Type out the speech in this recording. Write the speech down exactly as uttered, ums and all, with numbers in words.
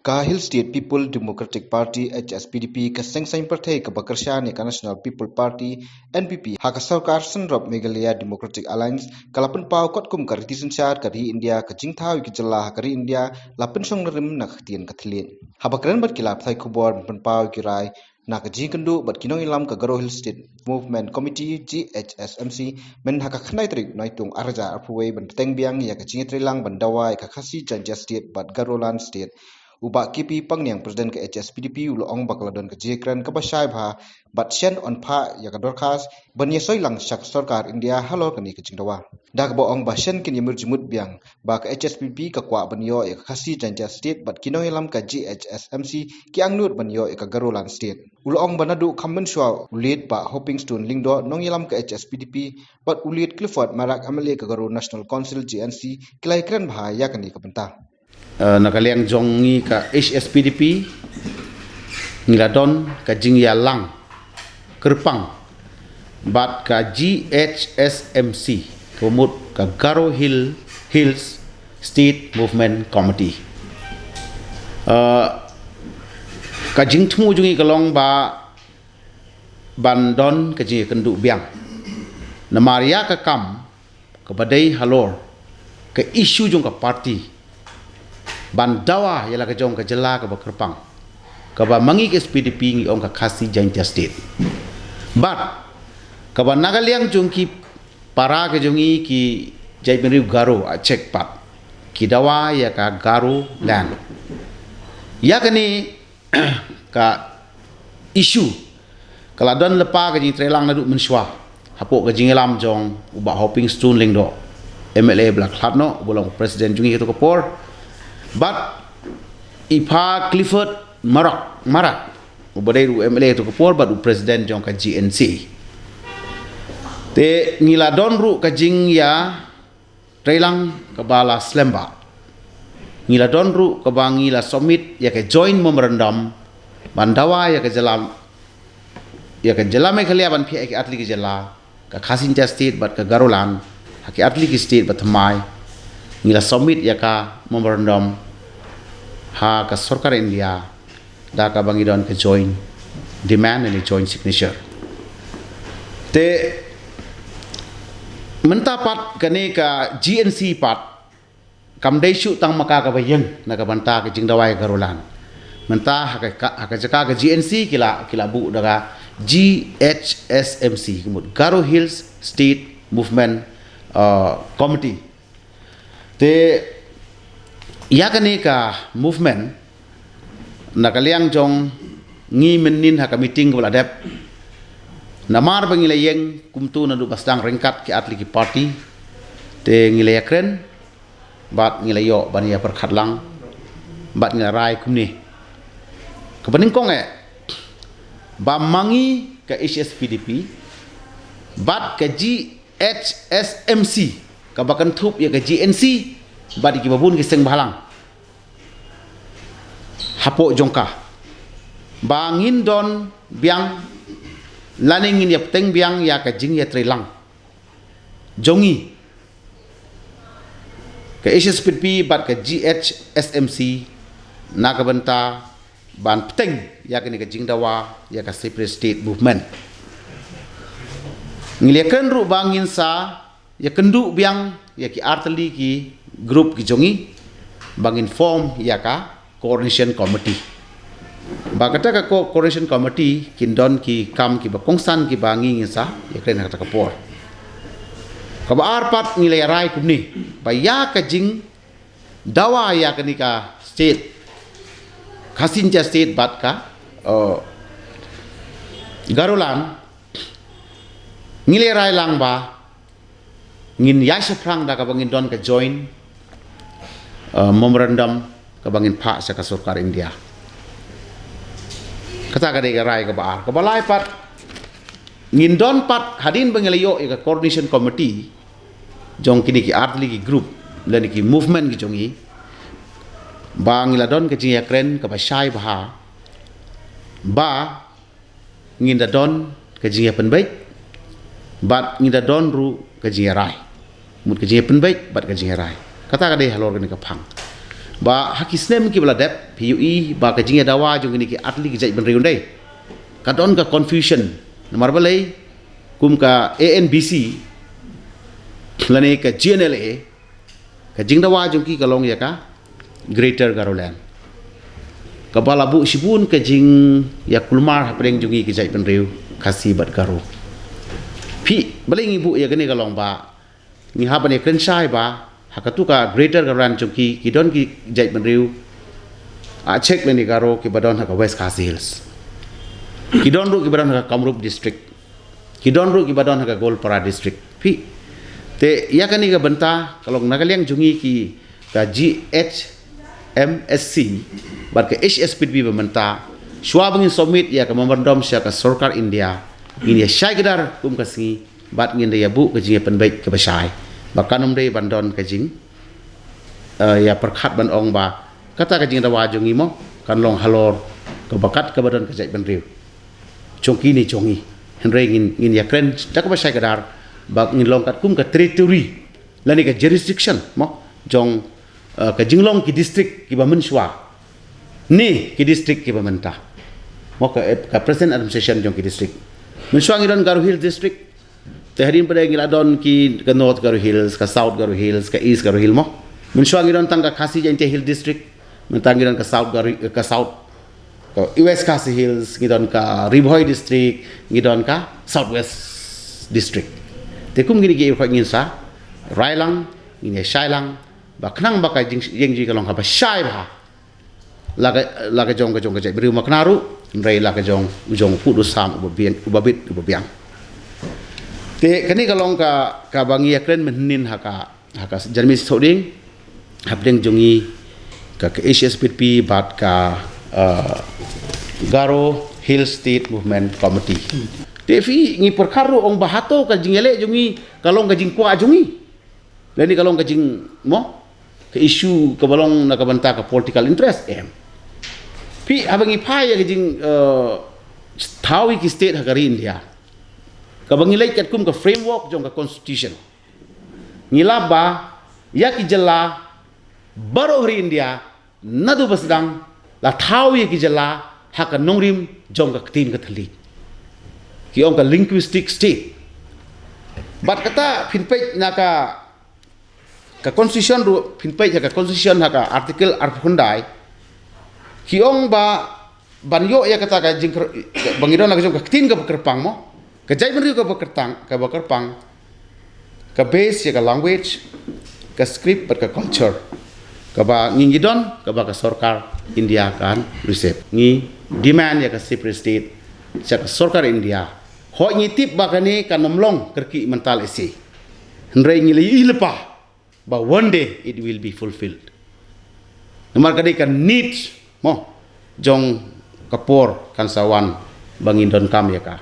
Ka Hill State People Democratic Party, H S P D P, ka seng saiñ pyrthei kaba kyrshan ïa ka National People Party, N P P, ha ka sorkar synrop Meghalaya Democratic Alliance, ka la pynpaw katkum ka riti synshar ka ri India, ka jingthaw ïa ki jylla ha ka ri India la pynshong nongrim na ka ktien ka thylliej. Haba kren bad ki lad pathai khubor ban pynpaw ïa ki rai na ka jingkynduh bad ki nongïalam ka Garo Hill State Movement Committee, G H S M C, mynta ha ka khyndai tarik Naitung arhajar arphew wei ban bteng biang ïa ka jingïatreilang ban dawa ïa ka Khasi Jaintia State bad Garoland State, u Bah K P Pangniang, President ka H S P D P, u la ong ba ka la don ka jingkren kaba shai bha bad shen yn phah ïa ka dorkhas ban ïasoi lang sha ka sorkar India halor kane ka jingdawa. Da kaba ong ba shen kin ïamir jingmut biang ba ka H S P D P ka kwah ban ïoh ïa ka Khasi Jaintia State bad ki nongïalam ka G H S M C ki angnud ban ïoh ïa ka Garoland State. U la ong ba naduh kham mynshuwa u Late Bah Hoping Stone Lyngdoh, nongïalam ka H S P D P, bad u Late Clifford Marak, M L A ka Garo National Council, G N C, ki la ïakren bha ïa kane ka bynta. Eh, na ka liang jong ngi ka H S P D P, ngi la don ka jingïalang kyrpang bad ka G H S M C, ka mut ka Garo Hill, Hills State Movement Committee. Eh, ka jingthmu jong ngi ka long ba ban don ka jingkynduh biang. Namar ïa ka kam kaba dei halor ka issue jong ka party ban dawa ïa la ka jong ka jylla kaba kyrpang, kaba ma ngi ka H S P D P ngi ong ka Khasi Jaintia State. Bad kaba na ka liang jong ki para ka jong ngi ki jaitbynriew Garo, ah, check pat, ki dawa ïa ka Garoland. Ïa kane ka issue ka la don lypa ka jingtreilang naduh mynshuwa hapoh ka jingïalam jong u Bah Hoping Stone Lyngdoh, M L A ba la khlad noh, uba long president jong ngi ha kato ka por, bad i Pa Clifford Marak, Marak, uba dei ruh u M L A ha kato ka por bad u president jong ka G N C. Te ngi la don ruh ka jingïa treilang kaba la slem bha. Ngi la don ruh kaba ngi la submit ïa ka joint memorandum ban dawa ïa ka jylla, ïa ka jylla Meghalaya ban phiah ïa ki artylli ki jylla, ka Khasi Jaintia State bad ka Garoland, ha ki artylli ki state ba thymmai. Ngi la submit ïa ka memorandum ha ka sorkar India, da kaba ngi don ka joint demand ne joint signature. Te mynta pat kane ka G N C pat kam dei shuh tang ma ka kaba ïeng na ka bynta ka jingdawa ïa Garoland. Mynta ha ka, ha ka jaka ka G N C ki la, ki la buh da ka G H S M C, ka mut Garo Hills State Movement, uh, Committee. Te ïa kane ka movement, na ka liang jong ngi mynnin ha ka meeting kaba la dep, namar ba ngi la ïeng kumto naduh ba sdang ryngkat ki artylli ki party, te ngi la ïakren bad ngi la ïoh ban ïa pyrkhat lang bad ngi la rai kumne. Kaba nyngkong eh, ba ma ngi ka H S P D P bad ka G H S M C, kaba kynthup ïa ka G N C bad ïa kiba bun ki seng bhalang hapoh jong ka, ba ngin don biang lane ngin ïa bteng biang ïa ka jingïatreilang jong ngi ka H S P D P bad ka G H S M C na ka bynta ban bteng ïa kane ka jingdawa ïa ka separate state movement. Ngi la ïakren ruh ba ngin sa ïakynduh biang ïa ki artylli ki group ki jong ngi ba ngin form ïa ka coordination committee. Ba kata ka co-, coordination committee kin don ki kam kiba kongsan kiba ngi ngin sa ïakren ha kata ka por. Kaba ar pat ngi la ïa rai kumne, ba ïa ka jing dawa ïa kane ka state, Khasi Jaintia State bad ka, uh, Garoland, ngi la rai lang ba ngin ïa shaphrang da kaba ngin don ka joint, uh, memorandum kaba ngin phah sha ka sorkar India. Kata ka dei ka rai kaba ar. Kaba lai pat, ngin don pat hadien ba ngi la ïoh ïa ka coordination committee jong kine ki artylli ki group lane ki movement ki jong ngi, ba ngi la don ka jingïakren kaba shai bha ba ngin da don ka jingïapynbeit bad ngin da don ruh ka jingïarai. Mut ka jingïapynbeit bad ka jingïarai. Kata ka dei halor kane ka phang. Ba ha ki snem kiba la dep, phi ïohi ba ka jingïadawa jong kine ki artylli ki jaitbynriew, ym dei, ka don ka confusion. Namar balei? Kum ka A N B C lane ka G N L A, ka jingdawa jong ki ka long ïa ka Greater Garoland, kaba la buh shibun ka jingïakulmar hapdeng jong ngi ki jaitbynriew Khasi bad Garo. Phi, balei ngi buh ïa kane? Ka long ba ngi hap ban ïakren shai ba ha katu ka Greater Garoland jong ki, ki don ki jaitbynriew Achek lane Garo kiba don ha ka West Khasi Hills, ki don ruh kiba don ha ka Kamrup District, ki don ruh kiba don ha ka Goalpara District. Phi, te ïa kane ka bynta, ka long na ka liang jong ngi ki, ka G H M S C bad ka H S P D P ba mynta, shuwa ba ngin submit ïa ka memorandum sha ka sorkar India, ngin ïa shai kdar kum ka sngi bad ngin da ïa buh ka jingïapynbeit kaba shai, ba kan ym dei ban don ka jing, eh, ïa pyrkhat ban ong ba kata ka jingdawa jong ngi mo kan long halor kaba kat kaba don ka jaitbynriew jong ki ne jong ngi. Hynrei ngin, ngin ïakren da kaba shai kdar ba ngin long katkum ka territory lane ka jurisdiction mo jong, eh, ka jinglong ki district kiba mynshuwa ne ki district kiba mynta mo, ka, ka present administration jong ki district. Mynshuwa ngi don Garo Hills District, te hadien pat ngi la don ki, ka North Garo Hills, ka South Garo Hills, ka East Garo Hills mo. Mynshuwa ngi don tang ka Khasi Jaintia Hills District, mynta ngi don ka South Garo, ka South, ka West Khasi Hills, ngi don ka Ri Bhoi District, ngi don ka South West District. Te kum kine ki, ngin sa rai lang, ngin ïa shai lang ba khnang ba ka jing, jing, jing ka long kaba shai bha, la ka, la ka jong, ka jong ka jaitbynriew Makna ruh, hynrei la ka jong, jong u kut u sam, uba biang, uba bit, uba biang. Te kane ka long ka, kaba ngi ïakren mynhynnin ha ka, ha ka janmiet sawdong hapdeng jong ngi ka, ka H S P D P bad ka, eh, Garo Hill State Movement Committee. Te phi, ngi pyrkhat ruh ong ba hato ka jingïaleh jong ngi ka long ka jingkwah jong ngi, lane ka long ka jing mo, ka issue kaba long na ka bynta ka political interest, em? Phi, haba ngi phai ïa ka jing, eh, thaw ïa ki state ha ka ri India, kaba ngi leit katkum ka framework jong ka constitution, ngi lap ba ïa ki jylla baroh ha ri India, naduh ba sdang, la thaw ïa ki jylla ha ka nongrim jong ka ktien ka thylliej, ki ong ka linguistic state. Bad kata phin peit na ka, ka constitution ruh, phin peit ha ka constitution ha ka article arphew khyndai, ki ong ba ban ïoh ïa kata ka jing, ba ngi don la ka jong ka ktien kaba kyrpang mo, ka jaitbynriew kaba kyrtang, kaba kyrpang, ka base ïa ka language, ka script bad ka culture kaba ngi, ngi don, kaba ka sorkar India kan receive. Ngi demand ïa ka separate state sha ka sorkar India. Hooid, ngi tip ba kane kan ym long kyrkieh mynta lehse, hynrei ngi la ïohi lypa ba one day it will be fulfilled. Namar ka dei ka need mo jong ka por, kan sa wan ba ngin donkam ïa ka.